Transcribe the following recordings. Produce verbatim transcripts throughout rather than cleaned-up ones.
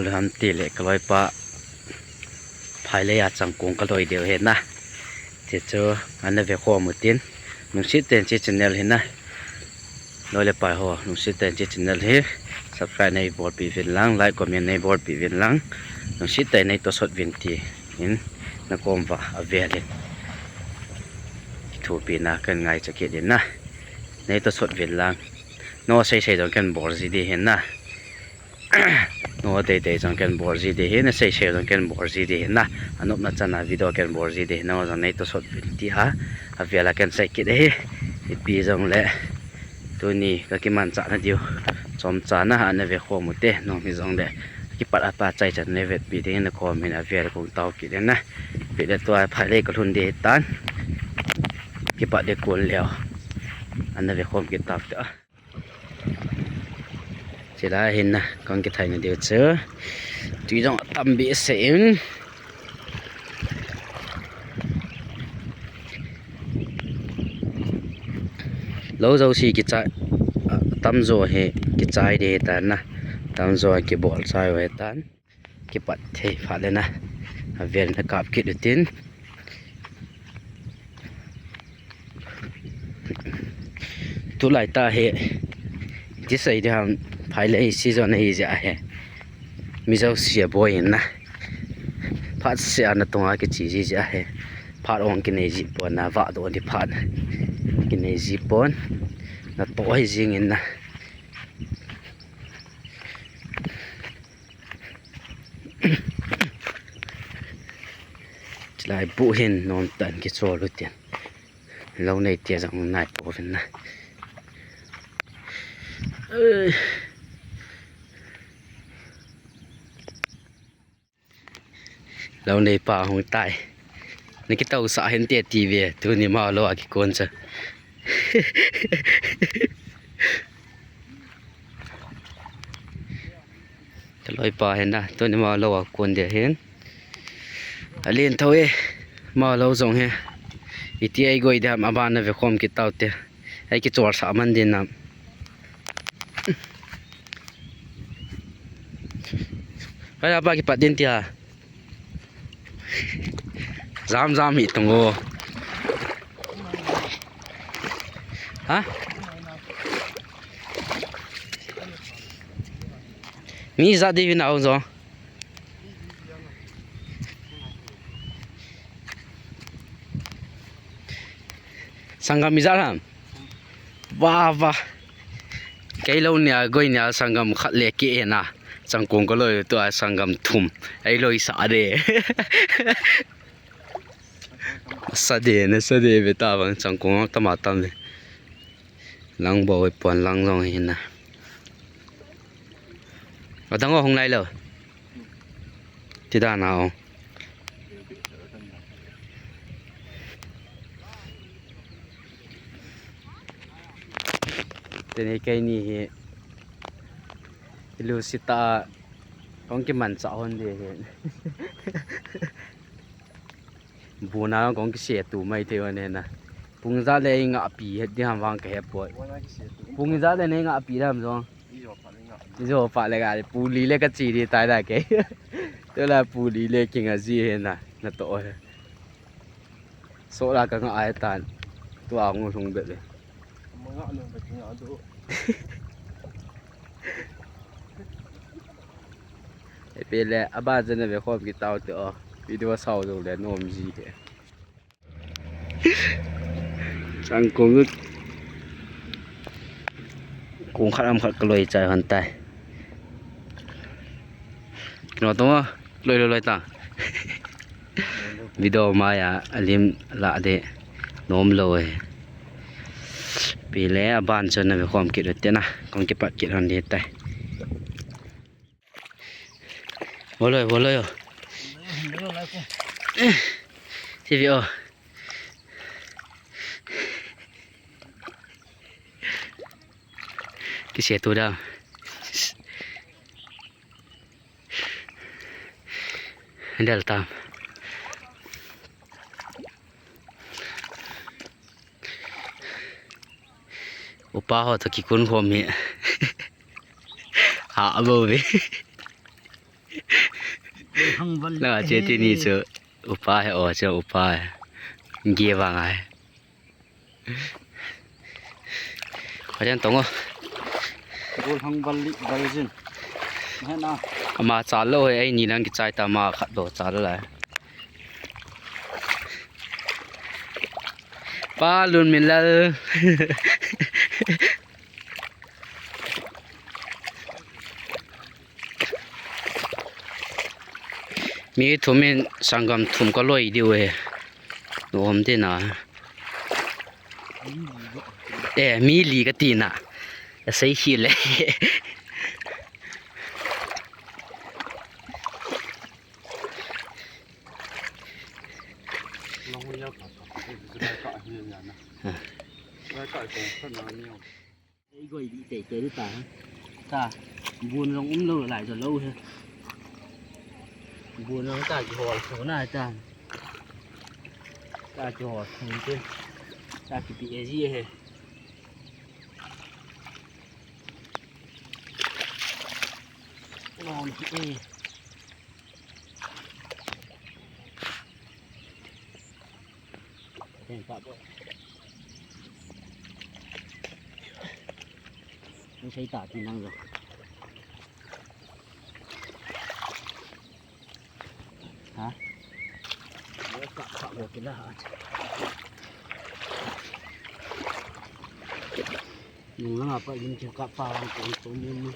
Lham ti le ka loipa phailei a changkong ka loi deu hi na. Ti chu ana ve khom u tin. Lungset tah in hiche channel hi na. Loi le pai ho, lungset tah in hiche channel hi subscribe nei bolpeh uvin lang, like, comment nei bolpeh uvin lang. Lungset tah in nei tosot uvin tin na kom uva avel in kithopina kan ngaicha kit in na. Nei tosot uvin lang. Nao seisei jong kan bol ji ding hi na. Nao teitei jong kan bol ji ding hi, na seisei jong kan bol ji ding hi na. Anopna chan a video kan bol ji ding hi, nao jong nei tosot uvin tia avel a kan sei kit ahi. Ipi jongle tuni ka kimanchah na diu chomcha na ana ve khom u te, nao mi jongle kipat a pachai chan nei vetpi ding na kom in avel kong tao kit in na. Ipi le tua phailei ka lhun ding tan. Kipat ding kon leu ana ve khom kit tao te. Chulai hin na, kong kithai na diu chu. Tui jong atam behseh in. Lou jouse kichai, atamjo hi kichai ding hi tan na. Atamjo kibol chai u hi tan. Kipat thei phat le na. Avel na kap kit u tin. Tulai tah hi, ti sei ding ham, phailei season ahi jeh ahi. Mi jouse aboi in na. Phat seh a natong a kiche ji jeh ahi. Phat ong kinei ji pon na, vah doh ding phat kinei ji pon. Natoh ahi jing in na. Chulai buh hin nom tah in kichol u tin. Lou nei tia jong nai pouvin na. Lou nei pa hung tai. Na kitousah hen te ti ve, tuni ma lou a kikon cha. Ka loipa hin na, tuni ma lou a kon dia hin. Alen tho e, ma lou jong hi. Iti ei goi dia ma ban na ve khom kit tau te. Ei kichol sah man din na. Pai la pa kipat din tia. Jam jam hi tung o. Ha? Mi ijat di vin a um jo. Sanggam ijat ham. Vah, vah. Kei lou nia, goi nia, sanggam khat le keh e na. Changkong ka loi tua, sanggam thum. Ei loi sa de. Sa de, na sa de, ve ta vang, changkong tam a tam le. Lang bou, pon lang jong hi na. Adang o hung lai lou. Ti dan a o. Tuni keini hi ilu sita kong kimanchah hon di hi. Buna kong kise tu mai thei hon na. Pung ijat le i ngah pi het di ham vang ka he poi. Pung ijat le nei ngah pi dam jong. Ijo pa le ga le puli le ka chi di tai da ke. Tula puli le kinga ji he na, natoh he. Sola ka ngah ai tan. Tua ngu lhung bet le. Manga lhung bet kinga do. Epi le, aba jana ve khom kit tau te o. Video sao jong le nom ji he. Changkong u. Kong khat am khat ka loi chai hon tai. Kino tong o, loi loi loi ta. Video mai a, alim la de. Nom lou e. Pi le aban chun na ve khom kit u te na. Kong kipat kit hon di tai. Voloi, voloi o. Ti ve o. Kise tu da. Del tam. Upa ho to kikun khom hi. Ha, abo ve. Hang val. La che ti ni chu upa he o che upa he. Ge vang ai. Khajan tong o. Gol hang val li val jin. He na. Ama cha lo he ai ni lang kichai ta ma khat lo cha lo lai. Pa Lunminlal. Mi thum in sanggam thum ka loi diu e. Nuam te na. E, mi li ka ti na. Ka sei hi le. Ei goi di tei tei ta. Ta. Bun long um lo lai jo lo he. Bun long ta kihol so na ta. Ta kihol so te. Ta kipi e ji he. Long e. Hei ta ti nang jo. Ha? Ka ka bo kila ha. Nung langa pa lim kiu ka pa lang ko ko mun mun.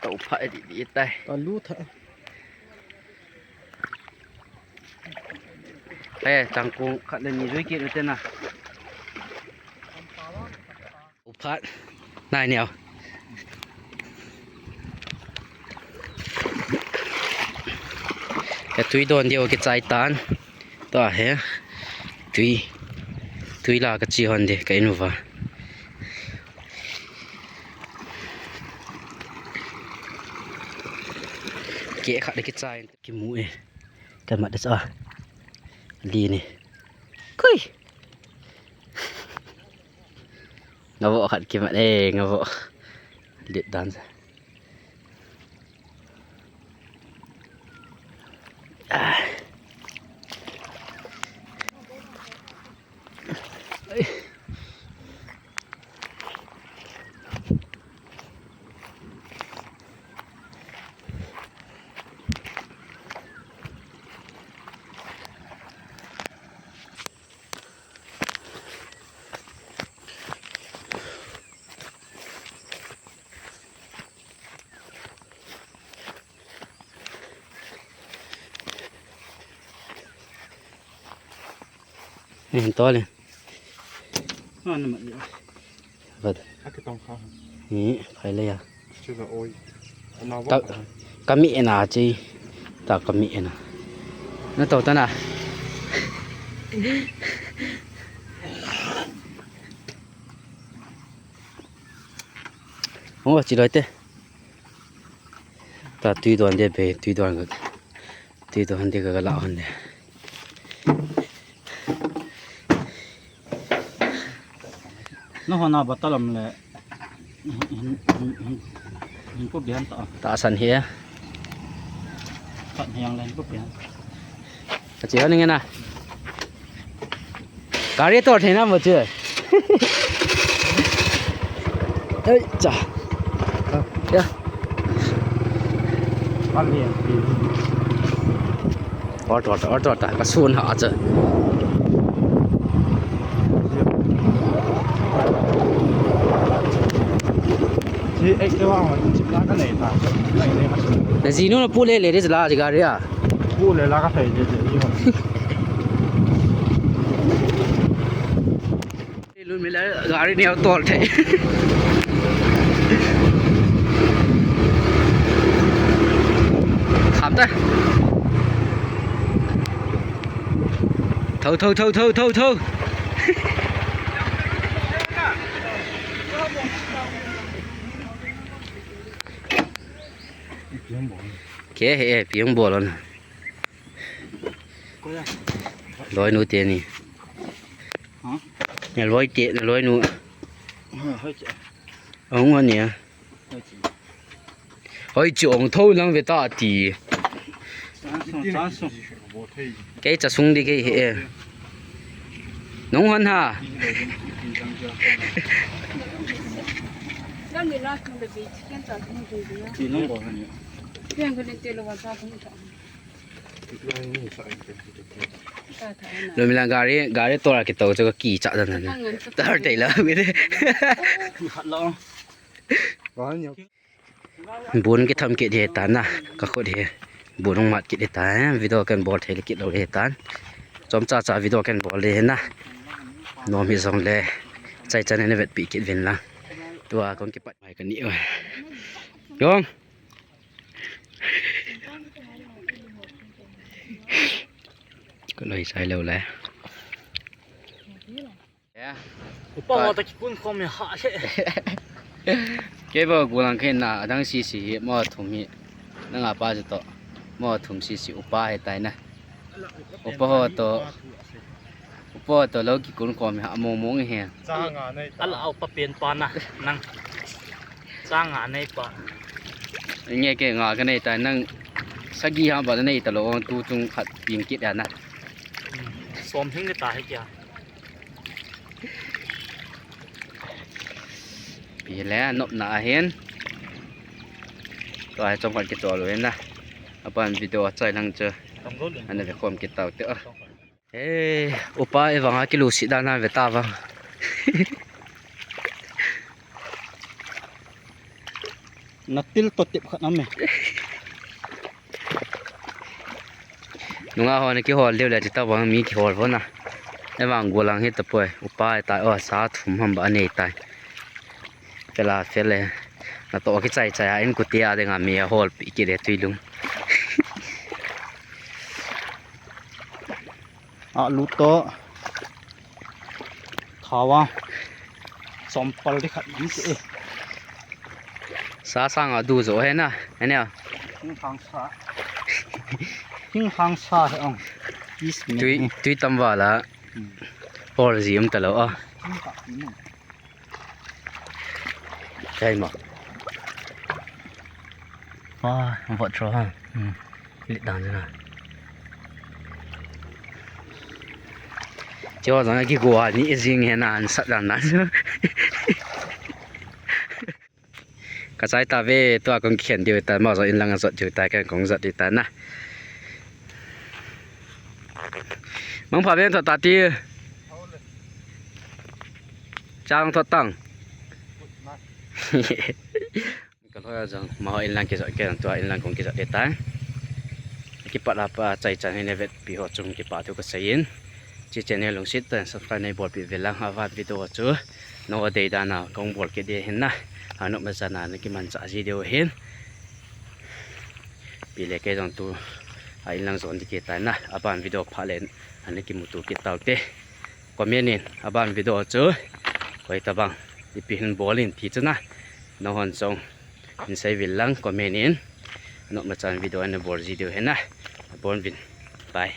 Tau pha di di tai. Ka lu tha. Eh, tangkung khat le ni jui kit u te na. Uphat. Nai neo. Ka tui don diu kichai tan. Tua he. Tui. Tui la ka chi hon de ka in uva. Ke khat de kichai. Kimu e. Ka mat de cha. Li ni. Kui. Ngavoh khat kimat e, ngavoh. Lit dan sa. Ah. Ai. Hin to le. Vat. Akitong kha. Ni khai le ya. Chu la oi. Ana ta, wa. Kami ena chi. Ta kami ena. Na to ta na. Oh, chi loi te. Ta tui don de be, tui don ga. Tui don de ga la hon de. Na hona batalam le. Hin, hin, hin, hin pu bian ta. Ta san he. Ta hiang le hin pu bian. Ka chi hon nge na. Gari to thei na mo che. Ei cha. Ya. Auto, auto, auto, auto, ka sun ha cha. Ji ek te wa ma, ji la ka nei ta. Na jinu na pu le le de la ji gari a. Pu le la ka thei de de. Lunminlal gari neo tol thei. Kham ta. Tho, tho, tho, tho, tho, tho. Ke he, eh, piang bol on. Loinu teni. Naloi te, naloinu. Ahung ani a. Hoi, chi ong tho lang ve ta ti. Kei cha sung di kei he. Nung han ha. Lomila gari, gari tora kito cho ki cha dan. Tar tei la. Bun kitham kit hi tan na, ka khut hi. Bun hung mat kit hi tan, video kan bol thei kit lou hi tan. Chomcha cha video kan bol hi na. Nom hi jong le, chai chan ne vetpi kit vin lang. Tua kong kipat mai kani. Yong. Ka loi sai lou le. Upa ho ta kikun khom e ha he. Kei bo gulang khen na adang sisi hi mo thum hi. Nanga pa chu to mo thum sisi upa he tai na. Upa ho to, upa ho to lo kikun khom e ha mong mong he. Ala upa pen pa na nang. Changa nei pa. Nge ke nga ka nei tai nang sagi ha ba nei ta lo tu chung khat ping kit ana. Som hing ta he kya. Pi le nop na ahin. To ai chom khat ki to lo na. Apan video a chai lang chu. Ana ve khom kit tau te a. He, upa e vanga kilusi dana ve ta vang. Na til to tip khat na me. Nunga ho na kihol leu le ti ta vang mi kihol vo na. E vang gulang hi ta poi. Upa e ta o sa thum ham ba nei tai. Pela pele. Na to ki chai chai a in kutia de nga mi a hol pi ki de tuilung. Alu to. Thawa. Chompal di khat di se. Sa sang a du zo he na. He na. Hing hang sa. Hing hang sa he ong. Tui, tui tam vala. Hol ji um ta lo a. Kai ma. Ah, vot tro ha. Hmm. Lit dan na. Cho zang ki go ani jing he na an sat dan na. Ka chai ta ve tua kong khen diu ta ma zo in lang zot diu ta kan kong zot diu ta na. Mang pha ve tho ta ti. Chang tho tang. Ka loi a jong, ma ho in lang kijot ke, tua in lang kong kijot de tai. Kipat a pa chai chan hin vetpi ho chung kipa thu ka sei in. Chi channel lungset tah in subscribe nei bolpi ve lang, avan video chu. No a dei dan a kong bol kit de hin na. Anop ma chan a na kimanchah ji diu hin. Pi le kei jong tu a in lang jon di kit tai na. Aban video pha le ana kimuto kit tau te. Comment in aban video chu. Koi tabang. Ipi hin bol in ti chu na. No hon jong. Hin sei vil lang comment in. Anop ma chan video ana bol ji diu hin na. Bon vin. Bye.